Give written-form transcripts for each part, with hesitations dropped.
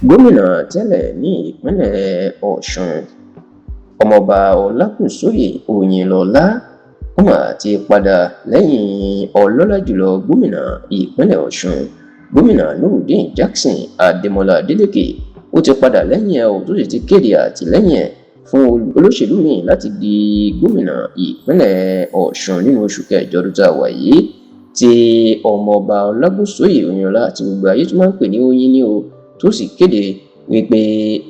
Gómìnà tẹ́lẹ̀ ní ìpínlẹ̀ Ọ̀ṣun, Ọmọọba Ọlágúnsóyè Òyìnlọ́lá, ó mà ti padà lẹ́yìn ọlọ́lá jùlọ gómìnà ìpínlẹ̀ Ọ̀ṣun, Gómìnà Nurudeen Jackson Adémọlá Adélèké. Ó ti padà lẹ́yìn ẹ̀ tó sì ti kéde àtìlẹ́yìn ẹ̀ fún olóṣèlú míì láti di gómìnà ìpínlẹ̀ Ọ̀ṣun nínú oṣù kẹjọ ọdún tá a wà yìí, tí Ọmọọba Ọlágúnsóyè Òyìnlọ́lá àti gbogbo ayé tó máa ń pè ní Oyin ní o, tó sì kéde wípé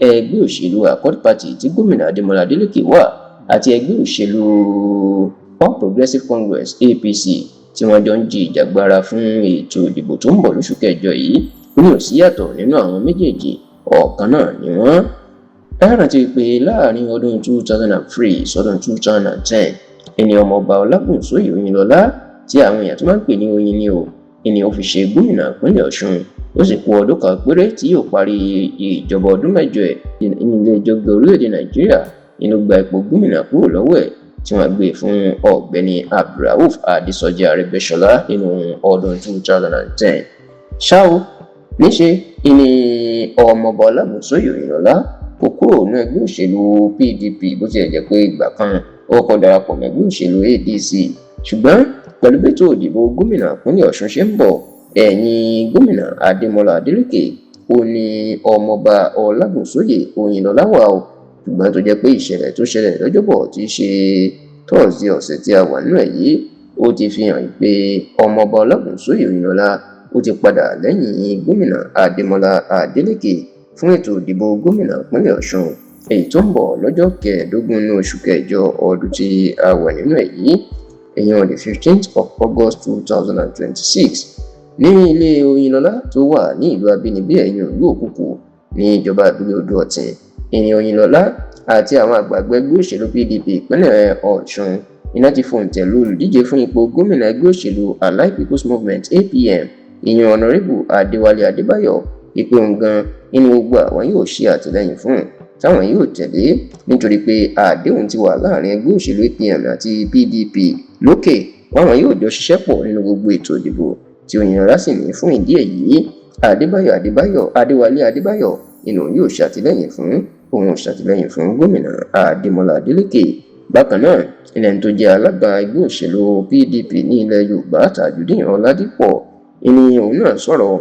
ẹgbẹ́ òṣèlú Accord Party tí gómìnà Adémọlá Adélèké wà àti ẹgbẹ́ òṣèlú All Progressives Congress, APC, tí wọ́n jọ ń jí ìjàgbara fún ètò ìdìbò tó ń bọ̀ lóṣù kẹjọ yìí, ó ní ò sí yàtọ̀ nínú àwọn méjèèjì, ọ̀kan náà ni wọ́n. Ẹ rántí pé láàrin ọdún 2003 sọdún 2010, ẹni Ọmọọba Ọlágúnsóyè Òyìnlọ́lá, tí àwọn èèyàn tó máa ń pè ní Oyin ní o, ẹni ó fi ṣe gómìnà ìpínlẹ̀ Ọ̀ṣun. Ó sì kù ọdún kan péré tí yóò parí ìjọba ọdún 8 ẹ̀ ní ilé ẹjọ́ gíga orílẹ̀-èdè Nàìjíríà inú gba ipò gómìnà kúrò lọ́wọ́ ẹ̀, tí wọ́n gbé fún Ọ̀gbẹ́ni Abdulrauf Adésọjí Arẹ́gbẹ́ṣọlá nínú ọdún 2010. Ṣá o, níṣe ìní Ọmọọba Ọlágúnsóyè Òyìnlọ́lá kò kúrò ní ẹgbẹ́ òṣèlú PDP, bó tilẹ̀ jẹ́ pé ìgbà kan ó kọ́ darapọ̀ mọ́ ẹgbẹ́ òṣèlú ADC. Ṣùgbọ́n pẹ̀lú bẹ́tò ìdìbò gómìnà ìpínlẹ̀ Ọ̀ṣun ṣe ń bọ̀, ẹ̀yìn gómìnà Adémọlá Adélèké ó ní Ọmọọba Ọlágúnsóyè Òyìnlọ́lá wà o. Ṣùgbọ́n tó jẹ́ pé ìṣẹ̀lẹ̀ tó ṣẹlẹ̀ lọ́jọ́bọ̀, tí í ṣe Thursday ọ̀sẹ̀ tí a wà nínú ẹ̀ yìí, ó ti fi hàn pé Ọmọọba Ọlágúnsóyè Òyìnlọ́lá ó ti padà lẹ́yìn gómìnà Adémọlá Adélèké fún ètò ìdìbò gómìnà ìpínlẹ̀ Ọ̀ṣun èyí tó ń bọ̀ lọ́jọ́ 15 nínú oṣù kẹjọ ọdún tí a wà nínú ẹ̀ yìí, èyàn the 15th of August 2026, ní ilé Oyinlọ́lá tó wà ní ìlú abínibí ẹ̀yìn, ìlú Òkùkù, ní ìjọba ìbílẹ̀ Odò Ọ̀tìn. Ìrìn Oyinlọ́lá àti àwọn àgbààgbà ẹgbẹ́ òṣèlú PDP ìpínlẹ̀ Ọ̀ṣun iná ti fòǹtẹ̀ lu olùdíje fún ipò gómìnà ẹgbẹ́ òṣèlú Allied People's Movement, APM, ìyẹn Honourable Adéwálé Adébáyọ̀, ìpè òun gan nínú gbogbo àwọn yóò ṣe àtìlẹ́yìn fún, táwọn yóò tẹ̀lé, nítorí pé àdéhùn ti wà láàrin ẹgbẹ́ òṣèlú APM àti PDP lókè wáwọn yóò jọ ṣiṣẹ́ pọ̀ nínú gbogbo ètò ìdìbò, tí Oyinlọ́lá sì ní fún ìdí èyí, Adébáyọ̀ Adébáyọ̀ Adéwálé Adébáyọ̀ nínú yóò ṣàtìlẹ́yìn fún, òun ṣàtìlẹ́yìn fún gómìnà Adémọlá Adélékè. Bákan náà, ilẹ̀ tó jẹ́ alága ẹgbẹ́ òṣèlú PDP ní ilẹ̀ Yorùbá, Tajudeen Ọládípọ̀, ìní òun náà sọ̀rọ̀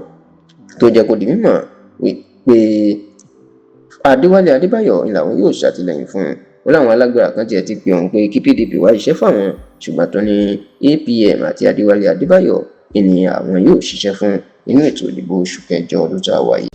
tó jẹ́ kó di mímọ̀ pé Adéwálé Adébáyọ̀ ni làwọn yóò ṣàtìlẹ́yìn fún. Ó láwọn alágbára kan tiẹ̀ ti pè òun pé kí PDP wá ṣiṣẹ́ fáwọn, ṣùgbọ́n tó ní APM àti Adéwálé Adébáyọ̀ ni àwọn yóò ṣiṣẹ́ fún nínú ètò ìdìbò oṣù kẹjọ ọdún tá a wà yìí.